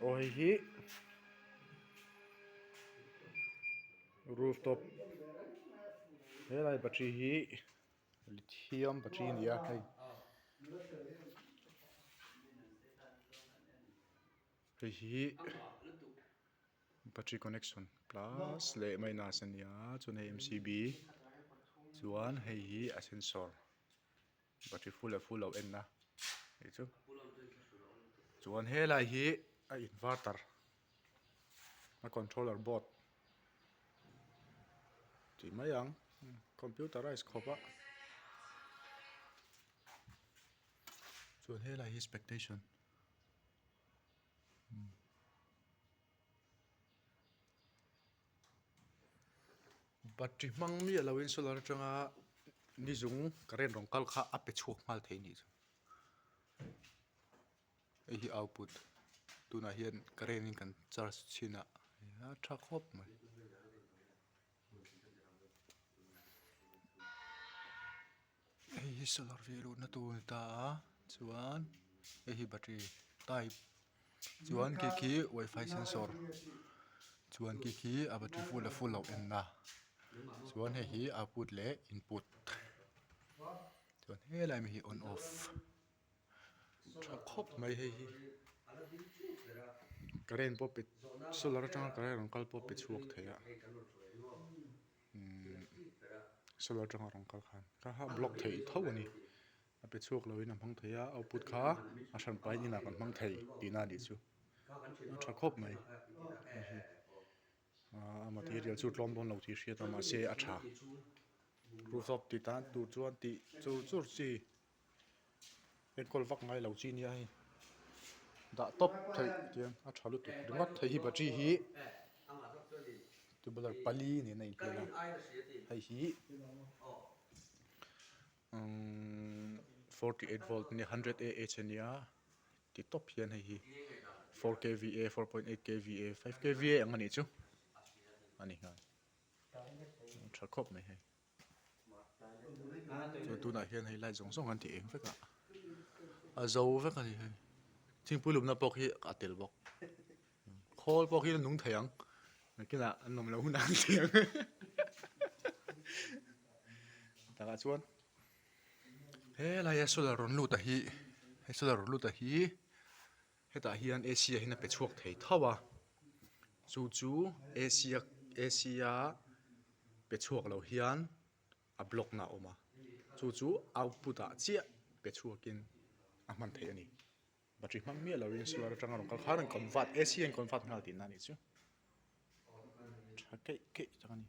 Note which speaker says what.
Speaker 1: Aw hei hi rooftop helai battery hi lithium battery a ni a hei hei hi battery connection plus leh minus a ni a chuan hei m c b chuan hei hi a sensor. Battery full leh full loh en a nih chu chuan helai hi a inverter a controller board tih mai ang computerise khawp a chuan helai hi spectation. Battery hmang miah loin solar atanga ni zung current rawn kal kha a pe chhuak nghal thei anih chu. Hei hi output tunah hian current in kan charge chhin a a tha khawp mai. Hei hi solar veh luhna tur a ni ta a chuan hei hi battery type chuan khi khi wifi sensor chuan khi khi a battery full leh full loh enna chuan hei hi output leh input chuan helai mi hi on off tha khawp mai hei hi current pawh pe solar atanga current rawn kal pawh pe chhuak thei a. Umm solar atanga rawn kal khan kha kha block theih tho a ni a pe chhuak lo in a hmang thei a output kha a hran pahin inah kan hmang thei tihna a nih chu a tha khawp mai hei hi aaa a material chu tlawm dawn lo tih hriat a mahse a tha rooftop ti tan tur chuan tih chur chur chi. Enkawl vak ngai lo chi nia hei dah tawp theih tiang a tha lutuk ringawt hei hi battery hi tubular pali nen a inhmel a hei hi umm 48 volt ania 100 ah ania ti tawp hian hei hi 4 kva 4.8 kva 5 kva ang anih chu a ni nghal a tha khawp mai hei. Chuan tunah hian hei light zawng zawng an ti eng vek a a zo vek a ni hei thingpui lumna pawh khi a tel bawk khawl pawh khi a nung thei ang nakinah an awm loh hunah an ti ang takah chuan helaia solar rawn lut a hi he solar rawn lut a hi hetah hian A_C ah hian a pe chhuak thei tho a chu chu A_C a A_C a pe chhuak lo hian a block na a awm a chu chu output ah chiah pe chhuakin a hman theih a ni battery hmang miah lovin solar atanga rawn kal khan an convert A_C an convert nghal tihna a nih chu tha keih keih tak a ni.